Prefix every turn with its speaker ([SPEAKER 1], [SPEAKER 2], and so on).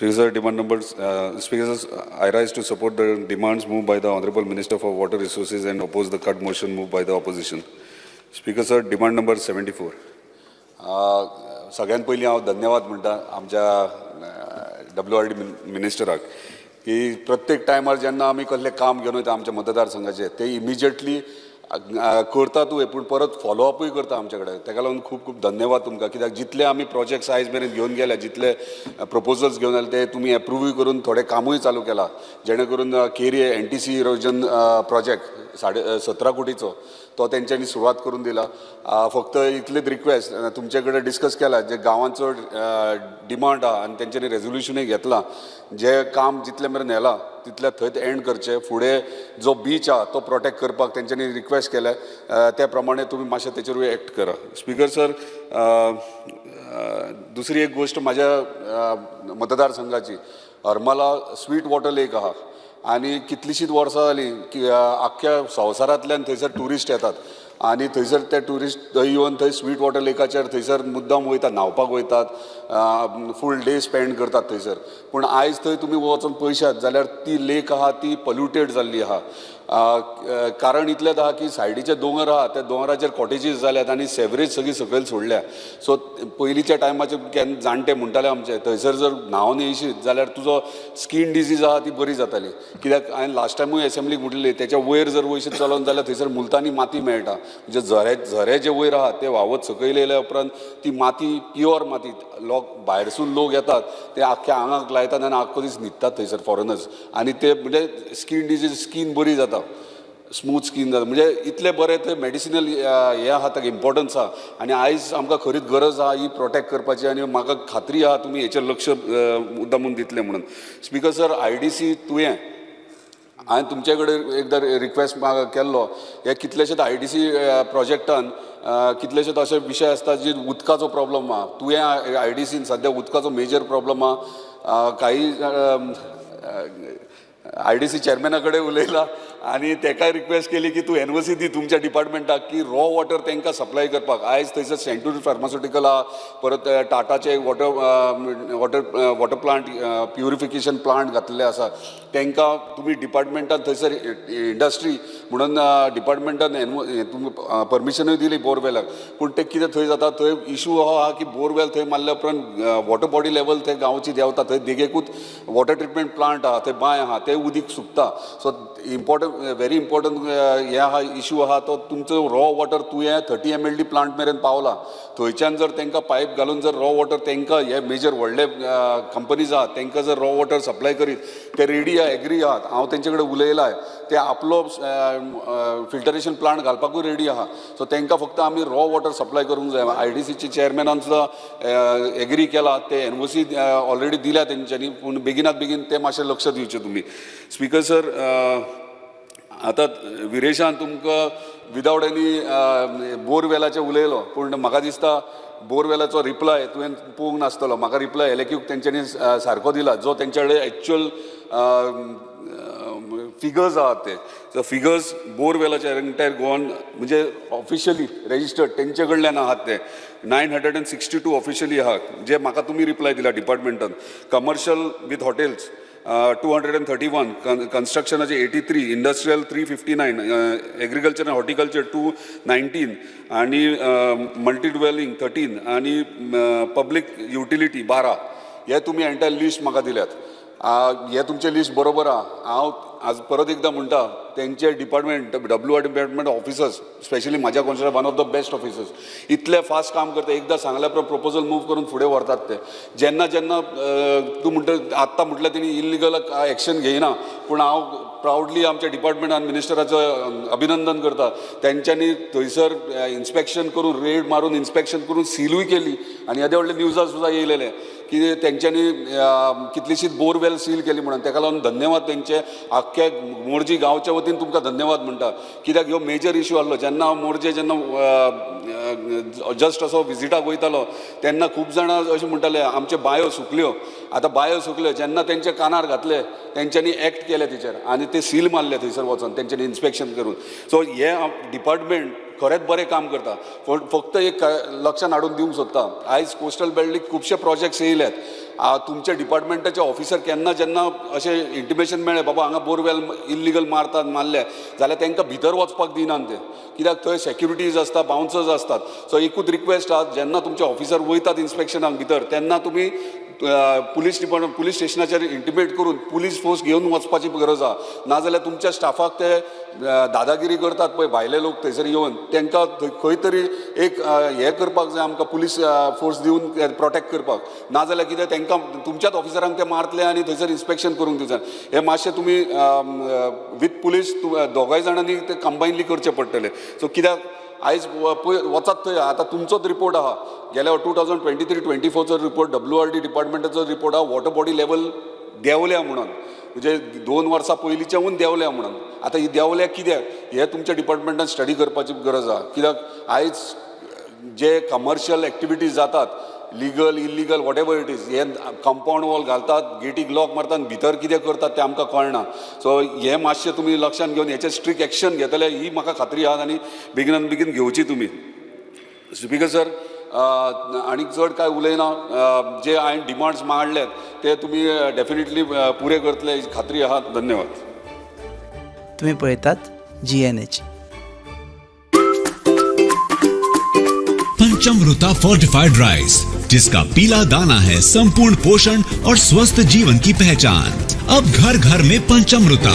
[SPEAKER 1] Speaker sir, demand number, Speaker sir, I rise to support the demands moved by the Honorable Minister for Water Resources and oppose the cut motion moved by the opposition. Speaker sir, demand number 74. सगळ्यात पयलीं हांव धन्यवाद म्हणटा आमच्या W R D मिनिस्टराक की प्रत्येक टायमार जेन्ना आमी कसलें काम घेवन वयता आमच्या मतदारसंघाचें, ते इमिजिएटली करतातूय, पूण परत फॉलोअपूय करता आमच्या कडेन. ताका लागून खूब खूब धन्यवाद तुमकां, कित्याक जितले आमी प्रोजेक्ट्स आयज मेरेन घेवन गेल्या, जितले प्रपोजल्स घेवन आयले, ते तुमी एप्रुवूय करून थोडे कामूय चालू केला, जेणे करून केरी एनटीसी इरोजन प्रोजेक्ट 17.5 कोटीचो तो तेंच्यांनी सुरवात करून दिला. फक्त इतलीच रिक्वेस्ट, तुमचे कडेन डिस्कस केला जे गांवांचो डिमांड आहा आनी तेंच्यांनी रेजोल्युशनूय घेतलां, जे काम जितले मेरेन व्हेलां तितले थंयच एंड करचें. फुडें जो बीच आहा तो प्रोटेक्ट करपाक तेंच्यांनी रिक्वेस्ट केल्या, त्या प्रमाणे तुमी मातशें तेचेरूय एक्ट करा. स्पीकर सर, दुसरी एक गोश्ट, म्हाज्या मतदारसंघाची हरमला स्वीट वॉटर लेक आहा आनी कितलींशींच वर्सां जालीं की आख्ख्या संवसारांतल्यान थंयसर ट्युरिस्ट येतात आनी थंयसर ते ट्युरिस्ट थंय येवन थंय स्वीट वॉटर लेकाचेर थंयसर मुद्दाम वयतात, न्हांवपाक वयतात, फूल डे स्पेंड करतात थंयसर. पूण आयज थंय तुमी वचोन पळयशात जाल्यार ती लेक आहा ती पल्युटेड जाल्ली आहा. कारण इतलेंच आहा की सायडीचे दोंगर आहा, त्या दोंगराचेर कॉटेजीस जाल्यात आनी सेवरेज सगळी सकयल सोडल्या. सो पयलींच्या टायमाचेर केन्ना जाणटे म्हणटाले आमचे, थंयसर जर न्हांवन येयशीत जाल्यार तुजो स्कीन डिजीज आहा ती बरी जाताली. कित्याक हांवें लास्ट टायमूय एसेंब्लीक म्हटलेली, तेच्या वयर जर वयशीत चलोन जाल्यार थंयसर मुलतानी माती मेळटा. म्हणजे झरे झरे जे वयर आहा ते व्हांवत सकयल येयल्या उपरांत ती माती प्युअर माती. लोक भायरसून लोक येतात, ते आख्ख्या आंगाक लायतात आनी आख्खो दीस न्हिदतात थंयसर फॉरेनर्स आनी ते म्हणजे स्कीन डिजीज, स्कीन बरी जाता, स्मूथ स्कीन जाता. म्हणजे इतलें बरें थंय मेडिसिनल हें आहा, ताका इम्पोर्टन्स आहा आनी आयज आमकां खरीच गरज आहा ही प्रोटेक्ट करपाची आनी म्हाका खात्री आहा तुमी हेचेर लक्ष मुद्दामून दितले म्हणून. स्पीकर सर, आयडीसी तुयें हांवें तुमचे कडेन एकदां रिक्वेस्ट केल्लो. हे कितलेशेच आयडीसी प्रोजेक्टान कितलेशेच अशे विशय आसता जे उदकाचो प्रॉब्लम आहा. तुयें आयडीसीन सद्या उदकाचो मेजर प्रॉब्लम आहा. काही आयडीसी चेअरमॅना कडेन उलयला आनी तेकाय रिक्वेस्ट केली की तूं एनओसी दी तुमच्या डिपार्टमेंटाक की रॉ वॉटर तांकां सप्लाय करपाक. आयज थंयसर सेंटुरी फार्मास्युटिकल आहा, परत टाटाचे water plant, purification plant घातलेले आसा. तांकां तुमी डिपार्टमेंटान थंयसर इंडस्ट्री म्हणून डिपार्टमेंटान तुमी परमिशनूय दिली बोरवेलाक, पूण तें कितें थंय जाता, थंय इशू हो आहा की बोरवेल थंय मारल्या उपरांत वॉटर बॉडी लेवल थंय गांवची देंवता. थंय देगेकूच वॉटर ट्रिटमेंट प्लांट आहा, थंय बांय आहा, तें उदीक सुकता. सो इम्पॉर्टंट, व्हेरी इम्पॉर्टंट हें आहा, इशू आहा तो तुमचो रॉ वॉटर तुयें 30 एमएलडी प्लांट मेरेन पावला. थंयच्यान जर तांकां पायप घालून जर रॉ वॉटर तांकां, हे मेजर व्हडले कंपनीज आहा, तांकां जर रॉ वॉटर सप्लाय करीत, ते रेडी आहा, एग्री आहात. हांव तेंचे कडेन उलयलां, ते आपलो फिल्टरेशन प्लांट घालपाकूय रेडी आहा. सो तांकां फक्त आमी रॉ वॉटर सप्लाय करूंक जाय. आयडीसीचे चेअरमॅनान सुद्दां एग्री केला, ते एनओसी ऑलरेडी दिल्या तेंच्यांनी, पूण बेगिनात बेगीन ते मातशें लक्ष दिवचें तुमी. स्पीकर सर, आतां विरेशान तुमकां विदावट एनी बोरवेलाचें उलयलो, पूण म्हाका दिसता बोरवेलाचो रिप्लाय तुवें पळोवंक नासतलो. म्हाका रिप्लाय एल क्यूक तेंच्यांनी सारको दिला, जो तेंच्या कडेन एक्चुअल फिगर्स आहात ते फिगर्स बोरवेलाचे एंटायर गोवान, म्हणजे ऑफिशियली रेजिस्टर्ड तेंचे कडल्यान आहात ते 962 ऑफिशियली आहा, जे म्हाका तुमी रिप्लाय दिला डिपार्टमेंटान. Commercial with hotels 231, कन्स्ट्रक्शनाचे 83, industrial 359, agriculture and horticulture 219 आणि मल्टी ड्वेलिंग 13 आणि पब्लीक युटिलिटी 12. हे तुमी एंटायर लिस्ट म्हाका दिल्यात. हे तुमचें लिस्ट बरोबर आहा. हांव आज परत एकदां म्हणटा, तेंचे department, WR department officers, specially म्हाज्या consider one of the best officers, इतले फास्ट काम करता. एकदां सांगल्या उपरांत प्रपोजल मूव करून फुडें व्हरतात ते. जेन्ना जेन्ना तूं म्हणटा, आत्तां म्हटल्यार तेणी इल्लिगल एक्शन घेयना, पूण हांव प्रावडली आमच्या डिपार्टमेंटान मिनिस्टराचो अभिनंदन करता. तेंच्यांनी थंयसर इन्स्पेक्शन करून, रेड मारून इन्स्पेक्शन करून सिलूय केली आनी येदे व्हडले न्यूजार सुद्दां येयलेले की तेंच्यांनी कितलीशीच बोरवेल सील केली म्हणून. तेका लागून धन्यवाद तेंचे. आख्ख्या मोरजी गांवच्या वतीन तुमकां धन्यवाद म्हणटा, कित्याक ह्यो मेजर इशू आहलो. जेन्ना हांव मोरजे जेन्ना जस्ट असो विजिटाक वयतालो तेन्ना खूब जाणां अशें म्हणटाले, आमच्यो बांयो सुकल्यो, आतां बांयो सुकल्यो. जेन्ना तेंच्या कानार घातले, तेंच्यांनी एक्ट केलें तेचेर आनी ते सील मारले थंयसर वचोन तेंच्यांनी इन्स्पेक्शन करून. सो हे डिपार्टमेंट खरेंच बरें काम करता. पूण फक्त एक लक्षान हाडून दिवंक सोदता, आयज कोस्टल बेल्टीक खुबशे प्रोजेक्ट्स येयल्यात. तुमच्या डिपार्टमेंटाचे ऑफिसर केन्ना जेन्ना अशें इंटिमेशन मेळ्ळें, बाबा हांगा बोरवेल इल्लिगल मारतात, मारले जाल्यार तांकां भितर वचपाक दिनात ते, कित्याक थंय सेक्युरिटीज आसता, बाउन्सर्स आसतात. सो एकूच रिक्वेस्ट आहा, जेन्ना तुमचे ऑफिसर वयतात इन्स्पेक्शनाक भितर, तेन्ना तुमी पुलीस डिपार्टमेंट, पुलीस स्टेशनाचेर इंटिमेट करून पुलीस फोर्स घेवन वचपाची गरज आहा. नाजाल्यार तुमच्या स्टाफाक ते दादागिरी करतात पळय भायले लोक थंयसर येवन, तांकां खंय तरी एक हें करपाक जाय आमकां, पुलीस फोर्स दिवन प्रोटेक्ट करपाक. नाजाल्यार कितें, तांकां तुमच्याच ऑफिसरांक ते मारतले आनी थंयसर इन्स्पेक्शन करूंक दिवचे. हें मातशें तुमी विथ पुलीस दोगांय जाणांनी ते कंबायनली करचें पडटलें. सो कित्याक आयज पळय वचात थंय, आतां तुमचोच रिपोर्ट आहा, गेल्या 2023-24चो रिपोर्ट, डब्ल्यू आर डी डिपार्टमेंटाचो रिपोर्ट आहा, वॉटर बॉडी लेवल देंवल्या म्हणून, म्हणजे 2 वर्सां पयलींच्याहून देंवल्या म्हणून. आतां ही देंवल्या कित्याक, हें तुमच्या डिपार्टमेंटान स्टडी करपाची गरज आहा. कित्याक आयज जे कमर्शियल एक्टिविटीज जातात, legal, illegal, whatever it is, हे कंपाऊंड वॉल घालतात, गेटीक लॉक मारतात, भितर कितें करतात तें आमकां कळना. सो हें मातशें तुमी लक्षांत घेवन हेचेर स्ट्रिक्ट एक्शन घेतले ही म्हाका खात्री आहा आनी बेगिनान बेगीन घेवची तुमी. स्पिकर सर, आनीक चड कांय उलयना. जे हांवें डिमांड्स मांडल्यात ते तुमी डेफिनेटली पुरे करतले ही खात्री आहा. धन्यवाद.
[SPEAKER 2] तुम्ही पळयतात जीएनएच.
[SPEAKER 3] पंचमृता फोर्टिफाइड राइस, जिसका पीला दाना है संपूर्ण पोषण और स्वस्थ जीवन की पहचान. अब घर घर में पंचमृता.